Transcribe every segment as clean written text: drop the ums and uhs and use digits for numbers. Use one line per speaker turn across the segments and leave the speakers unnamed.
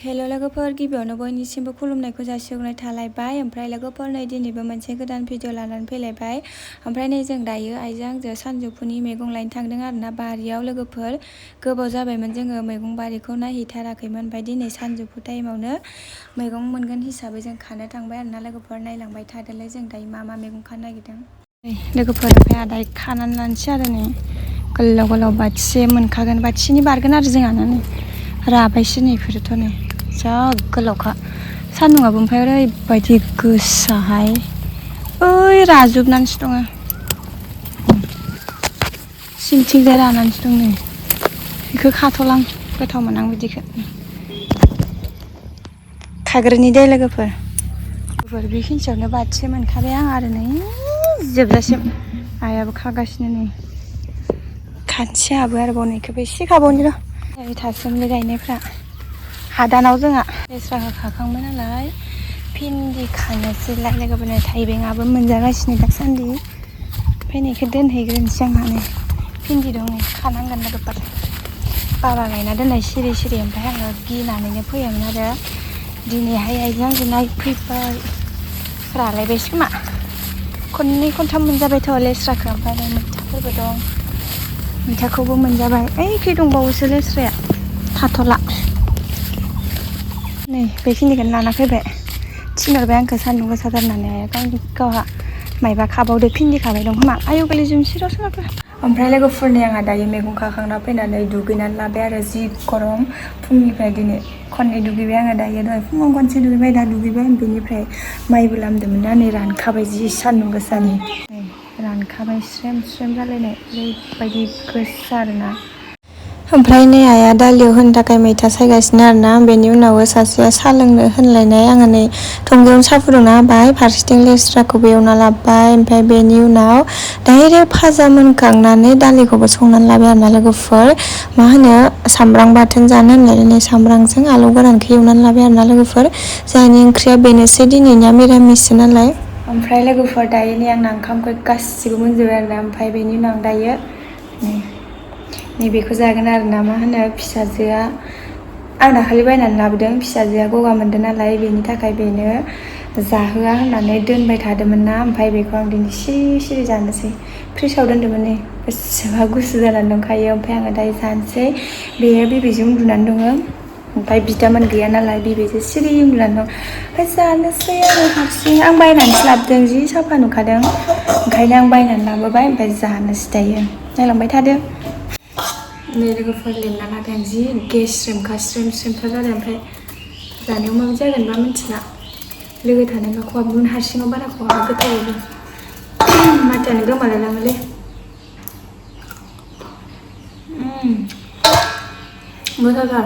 hello लोगोफोर गिबियावनो बयनिसिमबो खुलुमनायखौ जासिहरनाय थालायबाय ओमफ्राय लोगोफोर नै दिनैबो मोनसे गोदान भिडिअ लानानै फैलायबाय ओमफ्राय नै जों दायो आइजों आंजों सानजौफुनि मैगं लायनो थांदों आरोना बारियाव लोगोफोर गोबाव जाबायमोन जोङो मैगं बारिखौ नायहैथाराखैमोन ओमफ्राय दिनै सानजौफु टाइमावनो मैगं मोनगोन हिसाबै जों खानो थांबाय आरोना लोगोफोर नायलांबाय थादोलाय जों दायो मा मैगं खानो नागिरदों लोगोफोर ओमफ्राय आदा खानानै लानोसै आरो नै गोलाव गोलाव बाथिसे मोनखागोन बाथिसेनि बारगोन आरो जोंहानो नै राबायसो नै इफोरोथ' नै जा गोलावखा सान्दुंआबो ओमफ्राय ओरैबायदि गोसाहाय ओइ राजोबनानैसो दङ सिंथिंजाय रानानैसो दं नै बेखौ खाथ'लां गोथाव मोना आं बिदिखौ खाग्रोनि दे लोगोफोर बेखिनियावनो बाथिसे मोनखाबाय आं आरो नै जोबजासिम आइयाबो खागासिनो नै खानसे हाबो आरो बावनायखौबो एसे खाबावनि र' थासोमलि गायनायफ्रा हादानाव जोंहा लेस्राखौ खाखांबाय नालाय भिन्दि खानोसैलाय लोगोफोरनो थाइबेंआबो मोनजागासिनो दासान्दि ओमफ्राय नैखौ दोनहैग्रोनोसै आं माने भिन्दि दं नै खानांगोन लोगोफोर बाबा गायना दोननाय सिरि सिरि ओमफ्राय आङो गिनानैनो फैयामोन आरो दिनैहाय आइजों आंजों नायफैबाय रालायबायसो खोमा खननै खनथाम मोनजाबायथ' लेस्राखौ ओमफ्राय मैथाफोरबो दं मैथाखौबो मोनजाबाय ओइखै दंबावोसो लेस्राया थाथ'ला नै बेखिनिखौनो लाना फैबाय थिनहरबाय आंखौ सान्दुं गोसाथार होननानै गावहा मायबा खाबावदो भिन्दि खाबाय दं खोमा आयौ गोलैजोबनोसै र' सोरबा ओमफ्राय लोगोफोरनि आंहा दायो मैगं खाखांना फैनानै दुगैनानै लाबाय आरो जि गरम फुंनिफ्राय दिनै खननै दुगैबाय आङो दायो दहाय फुङाव खनसे दुगैबाय दा दुगैबाय बेनिफ्राय माइबो लामदोंमोन ना नै रानखाबाय जि सान्दुं गोसानि नै रानखाबाय स्रेम स्रेम जालायनाय ओरैबायदि गोसा आरोना ओमफ्राय नै आइया दालियाव होनो थाखाय मैथा सायगासिनो आरोना बेनि उनाव सासेया साहा लोंनो होनलायनाय आङो नै थंजों साहा फुदुंना होबाय फारसेथिं लेस्राखौबो एवना लाबाय ओमफ्राय बेनि उनाव डाइरेक्ट फाजा मोनखांनानै दालिखौबो संनानै लाबाय आरोना लोगोफोर मा होनो सामब्राम बाथोन जानो होनलायनानै सामब्रामजों आलु गोरानखौ एवनानै लाबाय आरोना लोगोफोर जोंहानि ओंख्रिया बेनोसै दिनैनिया मिरामिससो नालाय ओमफ्राय लोगोफोर दायो नै आंना ओंखामखौ गासिबो मोनजोबबाय आरोना ओमफ्राय बेनि उनाव आं दायो नैबेखौ जागोन आरोना मा होनो फिसाजोआ आं दाखालि बायनानै लाबोदों फिसाजोआ गगा मोनदों नालाय बेनि थाखाय बेनो जाहोआ होननानै दोनबाय थादोंमोन ना ओमफ्राय बेखौ आं दिनै सिरि सिरि जानोसै फ्रिजआव दोन्दोंमोन नै बेसेबा गुसु जानानै दंखायो ओमफ्राय आङो दायो जानोसै बेयो बेबेजों उन्दुनानै दङ ओमफ्राय बिदामोन गैया नालाय बेबेजों सिरि उन्दुनानै दं ओमफ्राय जानोसै आरो हारसिं आं बायनानैसो लाबोदों जि साफा नुखादों ओंखायनो आं बायनानै लाबोबाय ओमफ्राय जानोसै दायो नायलांबाय थादो नै लोगोफोर लेमना लादों आं जि गेस्रेमखा स्रेम स्रेमथार जादों ओमफ्राय जानायाव माबायदि जागोनबा मिथिला लोगो थानायबा खहाबगौमोन हारसिङाव बारा खहाबा गोथावबाबो माथोआनो गोमालायलाङोलै गोथावथार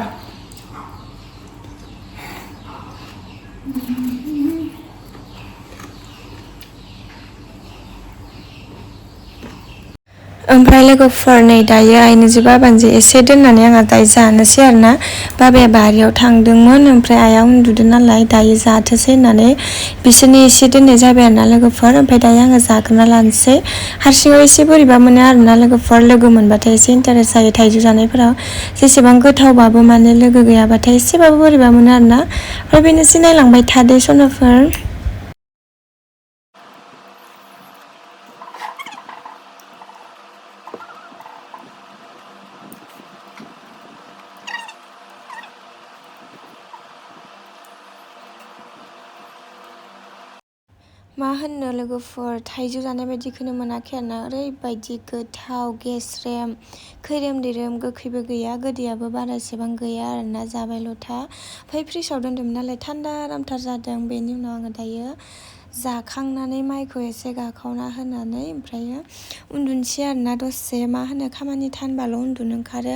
ओमफ्राय लोगोफोर नै दायो आइनोजो बाबानिजो एसे दोननानै आंहा दायो जानोसै आरोना बाबाया बारियाव थांदोंमोन ओमफ्राय आइया उन्दुदों नालाय दायो जाथोसै होननानै बिसोरनि एसे दोननाय जाबाय आरोना लोगोफोर ओमफ्राय दायो आङो जाग्रोना लानोसै हारसिङाव एसे बोरैबा मोनो आरोना लोगोफोर लोगो मोनबाथाय एसे इन्टारेस्ट जायो थाइजौ जानायफोराव जेसेबां गोथावबाबो माने लोगो गैयाबाथाय एसेबाबो बोरैबा मोनो आरोना ओमफ्राय बेनोसै नायलांबाय थादो सनाफोर मा होननो लोगोफोर थाइजौ जानाय बायदिखौनो मोनाखै आरोना ओरैबायदि गोथाव गेस्रेम खैरोम दैरोम गोखैबो गैया गोदैयाबो बारा एसेबां गैया आरोना जाबायल'था ओमफ्राय फ्रिजआव दोन्दोंमोन नालाय थान्दा आरामथार जादों बेनि उनाव आङो दायो जाखांनानै माइखौ एसे गाखावना होनानै ओमफ्रायो उन्दुनोसै आरोना दसे मा होनो खामानि थानबाल' उन्दुनो ओंखारो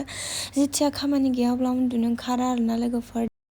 जेथिया खामानि गैया अब्ला उन्दुनो ओंखारा आरोना लोगोफोर